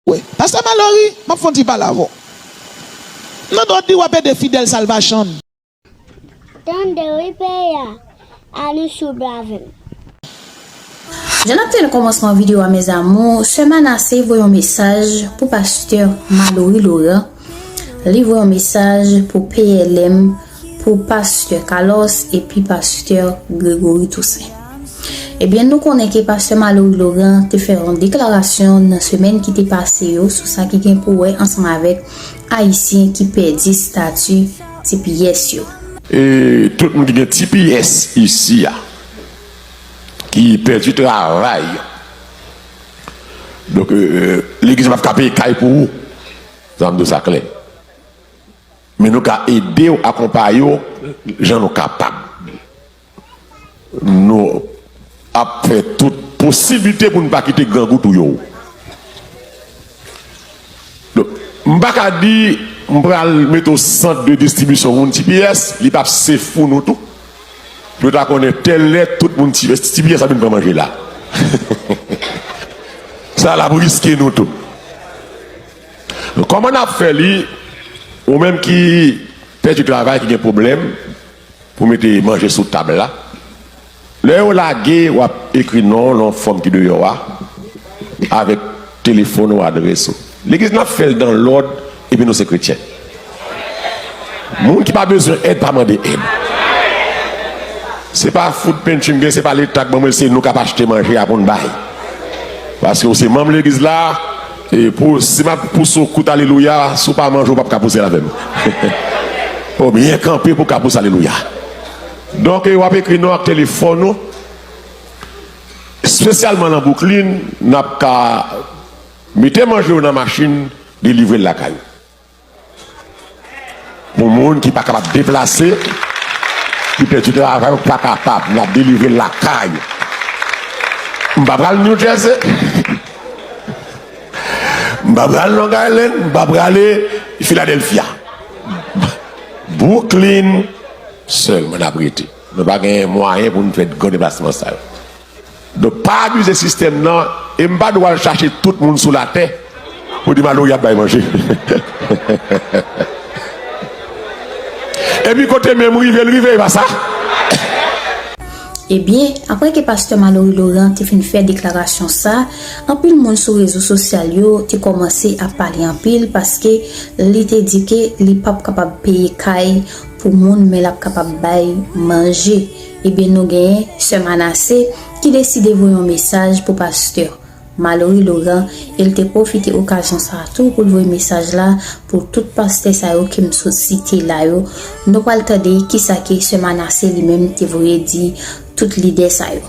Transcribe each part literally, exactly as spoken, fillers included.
Pastè Malory, m ap fè yon ti pale avè w. Nan do w di w ap ede fidèl Salvation. Tande wi peyi a, ann swiv avè m. Jan n ap te nan kòmansman videyo a, mes amours, Sè Manassé voye yon mesaj pou pastè Malory Laurent. Li voye yon mesaj pou P L M, pou pastè Carlos epi pastè Gregory Toussaint. Ebyen, nou konnen ke pastè Malory Laurent te fè yon deklarasyon nan semèn ki te pase yo sou sa ki gen pou wè ansanm avèk Ayisyen ki pèdi stati T P S yo. E tout moun ki gen T P S isi a, ki pèdi travay, donk, euh, legliz la p ap ka peye kay pou ou. Sa m di w sa klè. Men nou ka ede w, akonpaye w jan nou kapab. Nou ap fè tout posiblite pou n pa kite grangou touye w. Donk, m pa ka di m pral mete w sant de distribisyon moun T P S, li p ap safe pou nou tou. Pou yo ta konnen tèl lè tout moun T P S, T P S ap vin pran manje la. Sa la pou riske nou tou. Kòman n ap fè li, ou menm ki pèdi travay, ki gen pwoblèm pou mete manje sou tab la? Lè yo lage, w ap ekri non w nan fòm ki deyò a, avèk telefòn ou, adrès ou. Legliz n ap fè l dan lòd, epi nou se kretyen. Moun ki pa bezwen èd, pa mande èd. Se pa food pantry m gen, se pa Leta k ban mwen l, se nou k ap achte manje a pou n bay. Paske w se manm legliz la, e pou, si m ap pouse w kout alelouya, si w pa manje, w p ap ka pouse l avè m. Fò w byen kanpe pou w ka pouse alelouya. Donk, w ap ekri non ak telefòn ou, espesyalman nan Brooklyn, n ap ka mete manje yo nan machin, delivre l lakay ou. Pou moun ki pa kapab deplase, ki pèdi travay, ou pa kapab, n ap delivre l lakay ou. M pa pral New Jersey. M pa pral Long Island, m pa prale Philadelphia. Brooklyn sèlman n ap rete. Nou pa gen mwayen pou n fè gwo deplasman sa yo. Donk, pa abize sistèm nan, e m pa dwe al chache tout moun sou latè pou di Malory ap bay manje. Epi kote men m rive, l rive, e pa sa? Ebyen, apre ke pastè Malory Laurent te fin fè deklarasyon sa, anpil moun sou rezo sosyal yo te kòmanse ap pale anpil paske li te di ke li p ap kapab peye kay pou moun, men l ap kapab bay manje. Ebyen, nou genyen Sè Manassé ki deside voye yon mesaj pou pastè Malory Laurent, e l te pwofite okazyon sa a tou pou l voye mesaj la pou tout pastè sa yo ke m sot site la yo. Nou pral tande kisa ke Sè Manassé li menm te voye di tout lidè sa yo.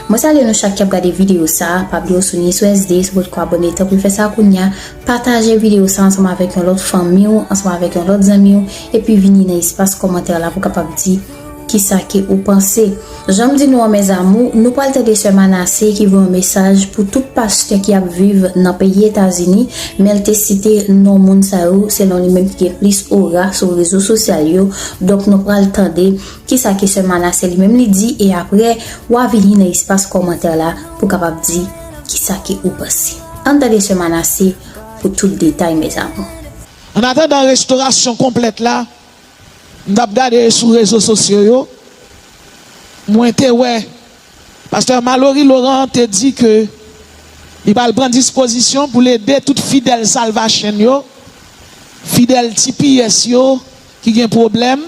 Mwen salye nou chak k ap gade videyo sa a. Pa bliye w si w ni sou S D, si w potko abòne, tanpri fè sa kounye a. Pataje videyo sa a ansanm avèk yon lòt fanmi w, ansanm avèk yon lòt zanmi w, epi vini nan espas kòmantè la pou w kapab di kisa ke ou panse. Jan m di nou an, mes amours, nou pral tande Sè Manassé ki voye yon mesaj pou tout pastè ki ap viv nan peyi Etazini, men l te site non moun sa yo, selon li menm ki gen plis ora sou rezo sosyal yo. Donk, nou pral tande kisa ke Sè Manassé li menm li di, e apre, w a vini nan espas kòmantè la pou w kapab di kisa ke ou panse. Ann tande Sè Manassé pou tout detay, mes amours. An atandan restorasyon konplèt la, m t ap gade sou rezo sosyo yo, mwen te wè pastè Malory Laurent te di ke li pral pran dispozisyon pou l ede tout fidèl Salvation yo, fidèl T P S yo ki gen pwoblèm.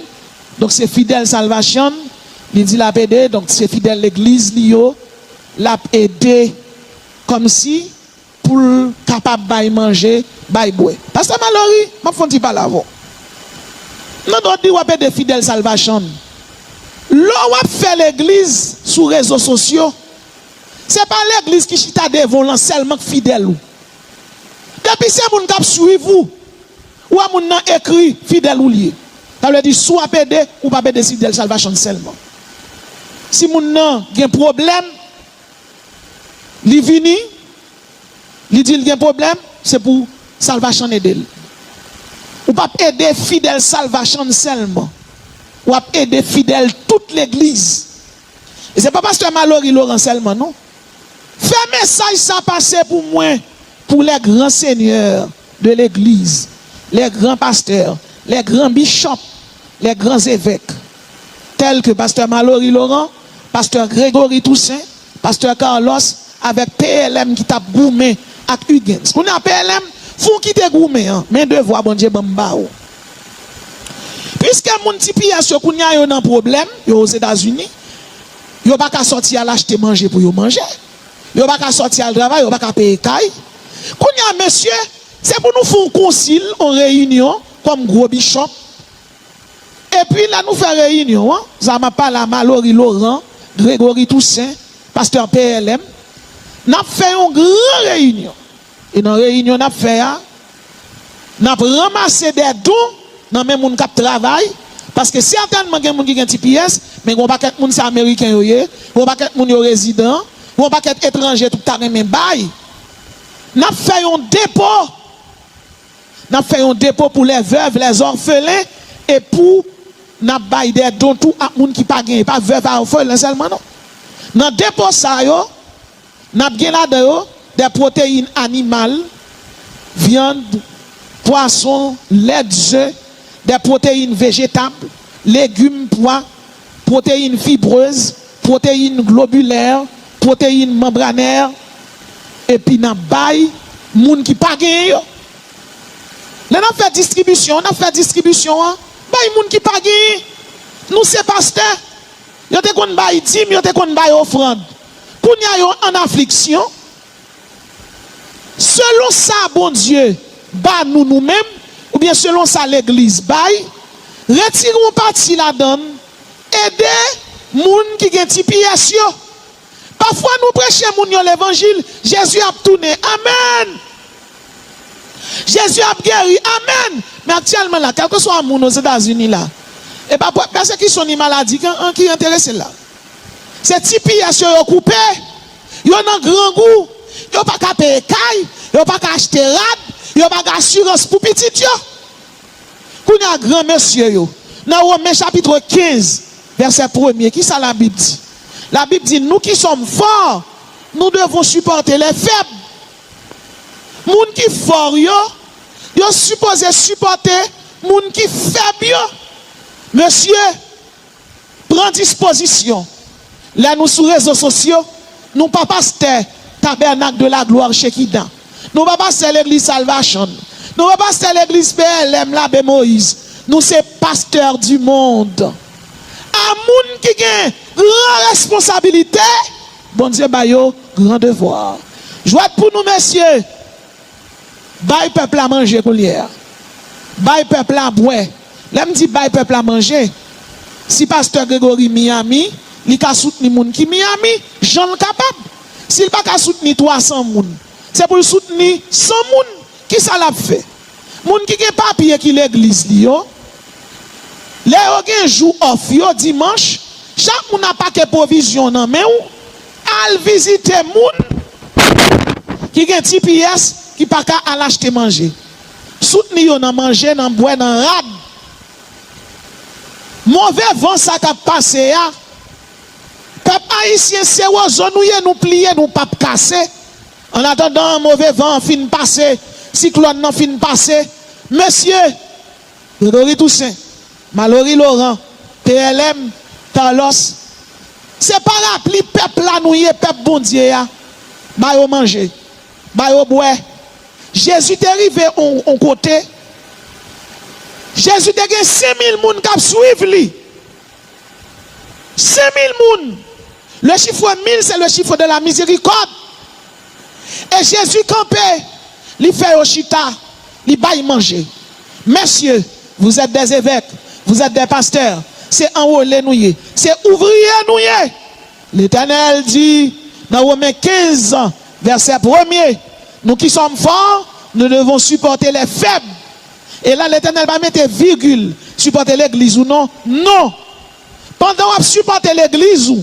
Donk, se fidèl Salvation, li di l ap ede, donk, se fidèl legliz li yo, l ap ede kòmsi pou l kapab bay manje, bay bwè. Pastè Malory, m ap fè yon ti pale avè w. Nan do w di w ap ede fidèl Salvation. Lè w ap fè legliz sou rezo sosyo, se pa legliz ki chita devan w lan sèlman k fidèl ou. Depi se moun k ap swiv ou, ou wè moun nan ekri fidèl ou l ye. Sa vle di, si w ap ede, ou p ap ede fidèl Salvation sèlman. Si moun nan gen pwoblèm, li vini, li di l gen pwoblèm, se pou Salvation ede l. Ou p ap ede fidèl Salvation sèlman. W ap ede fidèl tout legliz. E se pa pastè Malory Laurent sèlman, non. Fè mesaj sa pase pou mwen. pour les grands seigneurs de l'église, les grands pasteurs, les grands bishops, les grands évêques, tels que pastè Malory Laurent, pastè Gregory Toussaint, pastè Carlos, avèk P L M ki t ap goumen ak Huguens. Kounye a P L M, fè w kite goumen an, men devwa Bondye ban m ba ou. Piske moun T P S yo kounye a yo nan pwoblèm, yo Ozetazini, yo pa ka sòti al achte manje pou yo manje. Yo pa ka sòti al travay, yo pa ka peye kay. Kounye a, mesye, se pou nou fè yon konsil, yon reyinyon, kòm gwo bishop. Epi, lè nou fè reyinyon an, sa m ap pale a Malory Laurent, Gregory Toussaint, pastè P L M, n ap fè yon gran reyinyon. E nan reyinyon n ap fè a, n ap ranmase dè don nan men moun k ap travay, paske sètènman gen moun ki gen T P S, men gen yon pakèt moun se Ameriken yo ye, gen yon pakèt moun yo rezidan, gen yon pakèt etranje tou ki ta renmen bay. N ap fè yon depo, n ap fè yon depo pou les veuves, les orphelins, e pou n ap bay dè don tou ak moun ki pa genyen, pa vèv a òfelen sèlman non. Nan depo sa yo, n ap gen ladan yo des protéines animales, viande, poisson, lait, œufs, des protéines végétables, légumes, pois, protéines fibreuses, protéines globulaires, protéines membranaires, epi n ap bay moun ki pa genyen yo. Lè n ap fè distribisyon, n ap fè distribisyon an bay moun ki pa genyen. Nou se pastè. Yo te konn bay dim, yo te konn bay ofrann. Kounye a yo an afliksyon. Selon sa Bondye ba nou, nou menm, oubyen selon sa legliz bay, retire yon pati ladan l, ede moun ki gen T P S yo. Pafwa nou preche moun yo levanjil, Jezi ap tounen. Amèn! Jezi ap geri. Amèn! Men aktyèlman la, kèlkeswa moun Ozetazini la, e pa pèsekisyon ni maladi ki, ki enterese l la. Se T P S yo yo koupe, yo nan grangou, yo pa ka peye kay, yo pa ka achte rad, yo pa gen asirans pou pitit yo. Kounye a, granmesye yo, nan Women chapit kenz, vèsè premye, ki sa Labib di? Labib di, nous qui sommes forts, nous devons supporter les faibles. Moun ki fò yo, yo sipoze sipòte moun ki fèb yo. Mesye, pran dispozisyon. Lè nou sou rezo sosyo, nou pa pastè Tabernacle de la Gloire Shekinah. Nou pa pastè legliz Salvation. Nou pa pastè legliz P L M Labe Moyiz. Nou se pastè di mond. A moun ki gen gran responsabilite, Bondye ba yo gran devwa. Jwèt pou nou, mesye. Bay pèp la manje kounye a. Bay pèp la bwè. Lè m di bay pèp la manje, si pastè Gregory Miami, li ka soutni moun ki Miami, jan l kapab. Si l pa ka soutni twa san moun, se pou l soutni san moun. Ki sa l ap fè? Moun ki gen papye ki legliz li yo, lè yo gen jou off yo, dimanch, chak moun ap pake pwovizyon nan men w, al vizite moun ki gen T P S ki pa ka al achte manje. Soutni yo nan manje, nan bwè, nan rad. Move van sa k ap pase a, pèp ayisyen, se wozo nou ye, nou pliye, nou p ap kase. Annatandan move van an fin pase, siklòn nan fin pase, mesye, Gregory Toussaint, Malory Laurent, P L M, Carlos, se parapli pèp la nou ye, pèp Bondye a. Ba yo manje, ba yo bwè. Jezi te rive on, on kote, Jezi te gen senk mil moun k ap swiv li. Senk mil moun. Le chiffre mille, c'est le chiffre de la miséricorde. E Jezi kanpe, li fè yo chita, li bay manje. Messieurs, vous êtes des évêques, vous êtes des pasteurs. Se anwole nou ye, se ouvriye nou ye. Letènèl di nan Women kenz, vèsè premye, nous qui sommes forts, nous devons supporter les faibles. E la, Letènèl pa mete vigil, sipòte legliz ou non. Non! Pandan w ap sipòte legliz ou,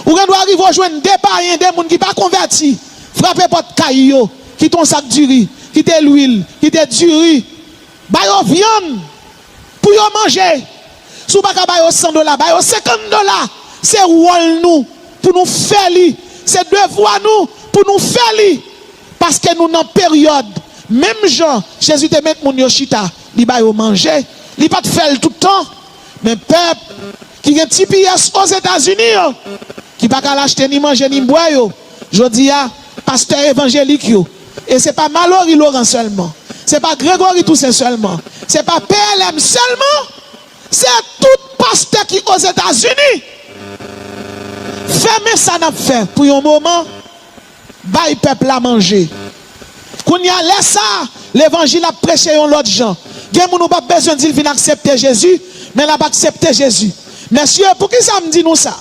ou gen dwa rive w jwenn de payen, de moun ki pa konvèti, frape pòt kay yo, kite yon sak diri, kite lwil, kite diri, ba yo vyann pou yo manje. Si w pa ka ba yo san dola, ba yo senkant dola. Se wòl nou pou nou fè li. Se devwa nou pou nou fè li. Paske nou nan peryòd, menm jan Jezi te met moun yo chita, li ba yo manje. Li pa t fè l tout tan. Men pèp ki gen T P S Ozetazini yo, ki pa ka al achte ni manje ni bwè yo, jodi a, pastè evanjelik yo, e se pa Malory Laurent sèlman, se pa Gregory Toussaint sèlman, se pa P L M sèlman, se tout pastè ki Ozetazini. Fèmen sa n ap fè pou yon moman, bay pèp la manje. Kounye a, lè sa a, levanjil ap preche yon lòt jan. Gen moun ou p ap bezwen di l vin aksepte Jezi, men l ap aksepte Jezi. Mesye, poukisa m di nou sa?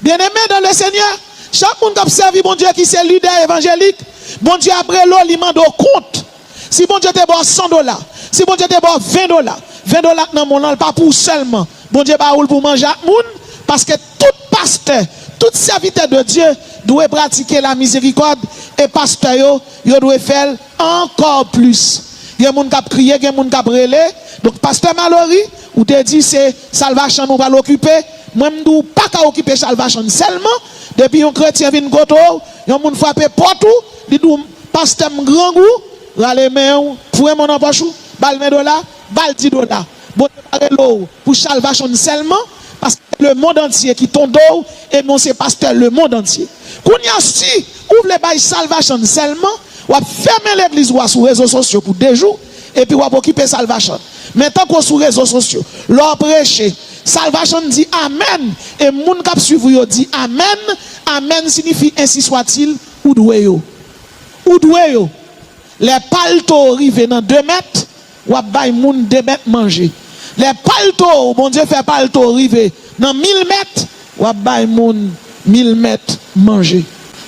Byeneme dan le Senyè, chak moun k ap sèvi Bondye ki se lidè evanjelik, Bondye ap rele w, li mande w kont. Si Bondye te ba w san dola, si Bondye te ba w ven dola, ven dola k nan men w lan, l pa pou ou sèlman. Bondye ba ou l pou manje ak moun, paske tout pastè, tout sèvitè de Dye dwe pratike lamizerikòd, e pastè yo, yo dwe fè l ankò plis. Gen moun k ap kriye, gen moun k ap rele. Donk, pastè Malory, ou te di se Salvation ou pral okipe. Mwen, m di w pa ka okipe Salvation sèlman. Depi yon kretyen vin kote w, yon moun frape pòt ou, li di w, pastè, m grangou, rale men w, foure men w nan pòch ou, ba l ven dola, ba l dis dola. Bondye pa rele w pou Salvation sèlman, paske se lemonn antye ki tonbe w, e nou se pastè lemonn antye. Kounye a, si ou vle bay Salvation sèlman, w ap fèmen legliz ou a sou rezo sosyo pou de jou, epi w ap okipe Salvation. Men tankou w sou rezo sosyo, lè w preche, Salvation di amèn, e moun k ap swiv ou yo di amèn, amèn siyifi ensi swatil, ou dwe yo. Ou dwe yo. Lè palto rive nan de mèt, w ap bay moun de mèt manje. Lè palto, Bondye fè palto rive nan mil mèt, w ap bay moun mil mèt manje.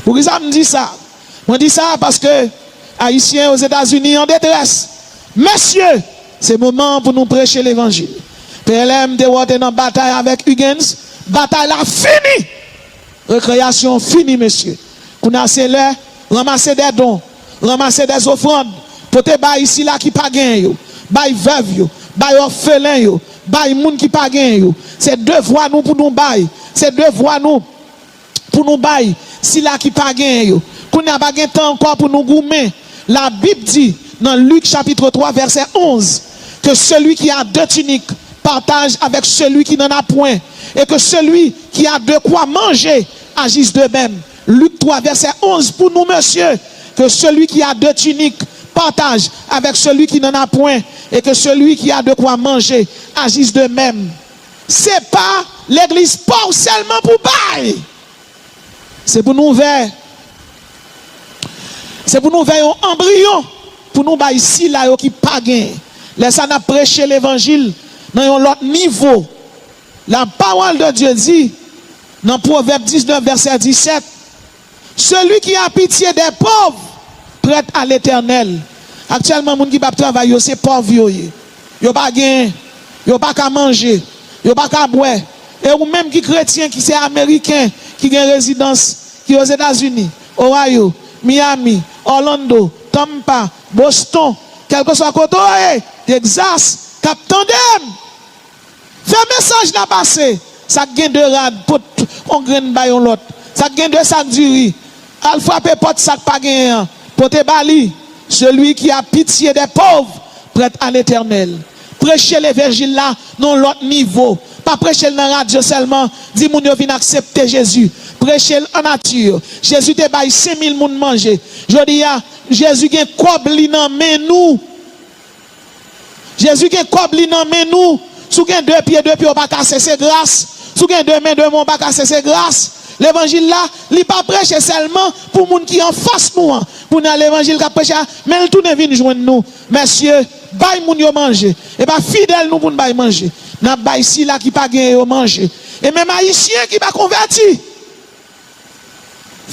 Poukisa m di sa? Mwen di sa paske Ayisyen Ozetazini an detrès. Mesye, se moman pou nou preche levanjil. P L M te wè w te nan batay avèk Huguens, batay la fini! Rekreyasyon fini, mesye. Kounye a se lè ranmase dè don, ranmase dè zofrann, pote bay sila ki pa genyen yo, bay vèv yo, bay òfelen yo, bay moun ki pa genyen yo. Se devwa nou pou nou bay. Se devwa nou pou nou bay sila ki pa genyen yo. Kounye a pa gen tan ankò pou nou goumen. Labib di nan Lik chapit twa vèsè onz, que celui qui a deux tuniques partage avec celui qui n'en a point, et que celui qui a de quoi manger agisse de même. Lik twa vèsè onz pou nou, mesye, que celui qui a deux tuniques partage avec celui qui n'en a point, et que celui qui a de quoi manger agisse de même. Se pa legliz pa w sèlman pou bay. Se pou nou ouvè. Se pou nou ouvè yon anbriyon pou nou bay sila yo ki pa gen. Lè sa n ap preche levanjil nan yon lòt nivo. La parole de Dieu di nan Pwovèb diznèf vèsè disèt, celui qui a pitié des pauvres prête à l'Éternel. Aktyèlman, moun ki p ap travay yo, se pòv yo ye. Yo pa gen, yo pa ka manje, yo pa ka bwè. E ou menm ki kretyen, ki se ameriken, ki gen rezidans, ki Ozetazini, Ohio, Miami, Orlando, Tampa, Boston, kèlkeswa kote w ye, Texas, k ap tande m, fè mesaj la pase. Sa k gen de rad, pot yon grenn bay yon lòt. Sa k gen de sak diri, al frape pòt sa k pa genyen an, pote ba li. Celui qui a pitié des pauvres prête à l'Éternel. Preche levanjil la nan yon lòt nivo. Pa preche l nan radyo sèlman, di moun yo vin aksepte Jezi. Preche l an nati. Jezi te bay senk mil moun manje. Jodi a, Jezi gen kòb li nan men nou. Jezi gen kòb li nan men nou. Si w gen de pye, de pye w pa kase, se gras. Si w gen de men, de men w pa kase, se gras. Levanjil la, li pa preche sèlman pou moun ki anfas nou an. Kounye a levanjil k ap preche a, men l tounen vin jwenn nou. Mesye, bay moun yo manje. E pa fidèl nou pou n bay manje. N ap bay sila ki pa genyen yo manje. E menm Ayisyen ki pa konvèti.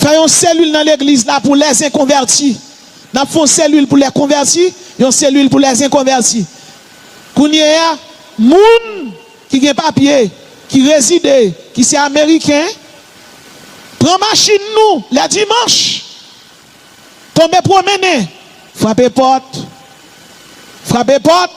Fè yon selil nan legliz la pou lèzenkonvèti. N ap fè yon selil pou lèkonvèti, yon selil pou lèzenkonvèti. Kounye a, moun ki gen papye, ki rezide, ki se ameriken, pran machin nou lè dimanch, tonbe pwomennen, frape pòt, frape pòt,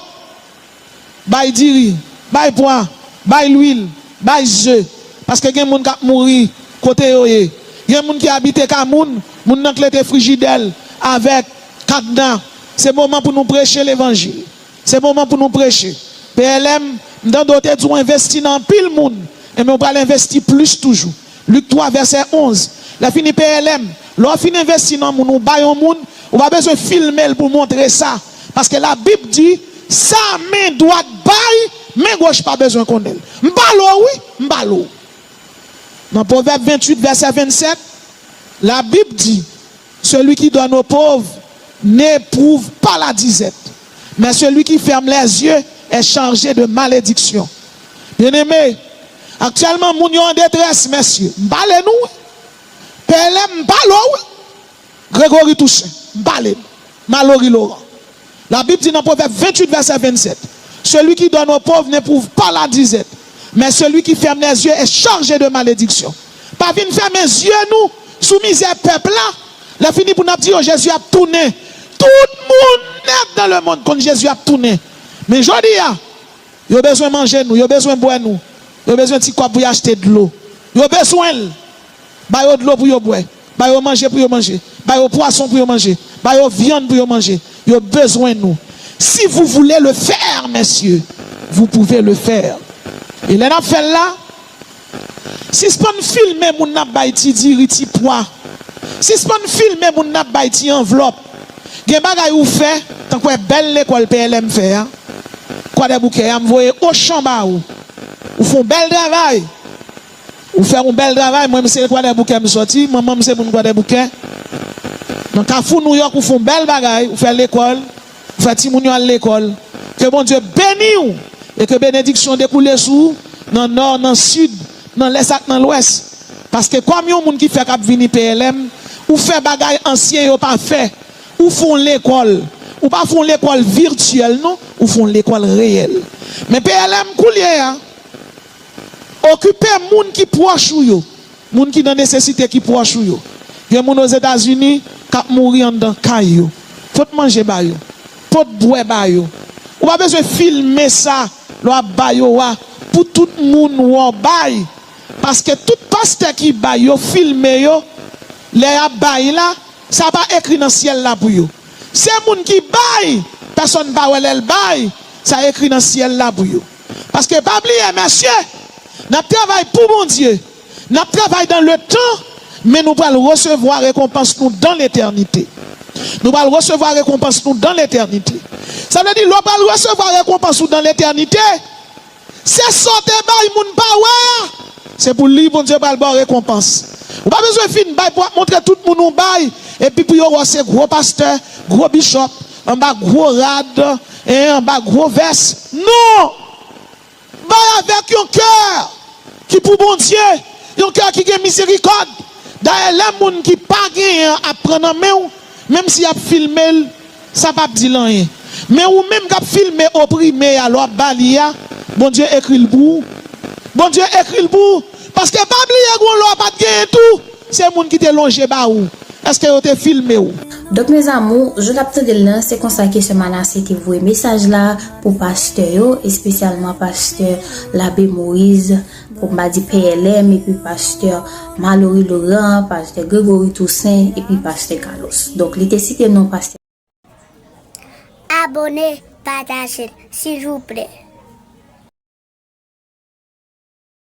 bay diri, bay pwa, bay lwil, bay ze. Paske gen moun k ap mouri kote yo ye. Gen moun ki abite kay moun, moun nan klete frijidè l, avèk kadna. Se moman pou nou preche levanjil. Se moman pou nou preche. P L M, m tande w te di w envesti nan anpil moun, enben w pral envesti plis toujou. Lik twa, vèsè onz. Lè fini P L M, lè w fin envesti nan moun, ou bay yon moun, ou pa bezwen filme l pou montre sa. Paske Labib di, sa men dwat bay, men goch pa bezwen konnen l. M pale w wi, m pale w. Nan Pwovèb venntuit, vèsè vennsèt, Labib di, celui qui donne aux pauvres n'éprouve pas la disette, mais celui qui ferme les yeux est chargé de malédiction. Byeneme, aktyèlman, moun yo an detrès, mesye. M pale nou, wi. P L M, m pale w, wi. Gregory Toussaint, m pale nou. Malory Laurent. Labib di nan Pwovèb venntuit, vèsè vennsèt, celui qui donne aux pauvres n'éprouve pas la disette, mais celui qui ferme les yeux est chargé de malédiction. Pa vin fèmen zye nou sou mizè pèp la. Lè fini pou n ap di yo Jezi ap tounen. Tout moun nèt dans le monde konn Jezi ap tounen. Men jodi a, yo bezwen manje nou, yo bezwen bwè nou, yo bezwen ti kòb pou y achte dlo. Yo bezwen l. Ba yo dlo pou yo bwè. Ba yo manje pou yo manje. Ba yo pwason pou yo manje. Ba yo vyann pou yo manje. Yo bezwen nou. Si vous voulez le faire, messieurs, vous pouvez le faire. E lè n ap fè l la, sispann filme moun n ap bay ti diri, ti pwa. Sispann filme moun n ap bay ti anvlòp. Gen bagay ou fè, tankou e bèl lekòl P L M fè a, Kwadèboukè a, m voye ochan ba ou. Ou fè yon bèl travay. Ou fè yon bèl travay, mwen, m se Kwadèboukè m sòti, manman m se moun Kwadèboukè. Nan Kafou Nouyòk, ou fè yon bèl bagay, ou fè lekòl, ou fè timoun yo al lekòl. Ke Bondye beni w, e ke benediksyon dekoule sou ou, nan nò, nan sid, nan lès ak nan lwès. Paske kòm yon moun ki fèk ap vini P L M, ou fè bagay ansyen yo pa fè. Ou fè yon lekòl. Ou pa fè yon lekòl vityèl, non. Ou fè yon lekòl reyèl. Men P L M koulye a, okipe moun ki pwòch ou yo. Moun ki nan nesesite, ki pwòch ou yo. Gen moun Ozetazini k ap mouri anndan kay yo. Pot manje ba yo. Pot bwè ba yo. Ou pa bezwen filme sa lè w ap ba yo a pou tout moun wè w bay. Paske tout pastè ki bay, yo filme yo, lè y ap bay la, sa pa ekri nan syèl la pou yo. Se moun ki bay, pèsonn pa wè lè l bay, sa ekri nan syèl la pou yo. Paske pa bliye, mesye, n ap travay pou Bondye, n ap travay dans le temps, men nou pral resevwa rekonpans nou dans l'éternité. Nou pral resevwa rekonpans nou dans l'éternité. Sa vle di, lè w pral resevwa rekonpans ou dans l'éternité, se sa w te bay moun pa wè a, se pou li Bondye pral ba w rekonpans. Ou pa bezwen fin bay pou w ap montre tout moun ou bay, epi pou yo wè w se gwo pastè, gwo bishop, anba gwo rad, en, anba gwo vès. Non! Bay avèk yon kè ki pou Bondye, yon kè ki gen mizerikòd. Dayè, lè moun ki pa genyen an ap pran nan men w, menm si y ap filme l, sa p ap di l anyen. Men ou menm k ap filme oprime a, lè w ap ba li a, Bondye ekri l pou ou. Bondye ekri l pou ou. Paske pa bliye, gen yon lè w pa t genyen tou, se moun ki te lonje ba ou. Èske yo te filme w? Donk, mes amours, jan n ap tande l lan, se konsa ke sè Manase te voye mesaj la pou pastè yo, espesyalman pastè Labe Moyiz, pou m pa di P L M, epi pastè Malory Laurent, pastè Gregory Toussaint, epi pastè Carlos. Donk, li te site non pastè. Abone, pataje l, silvouplè.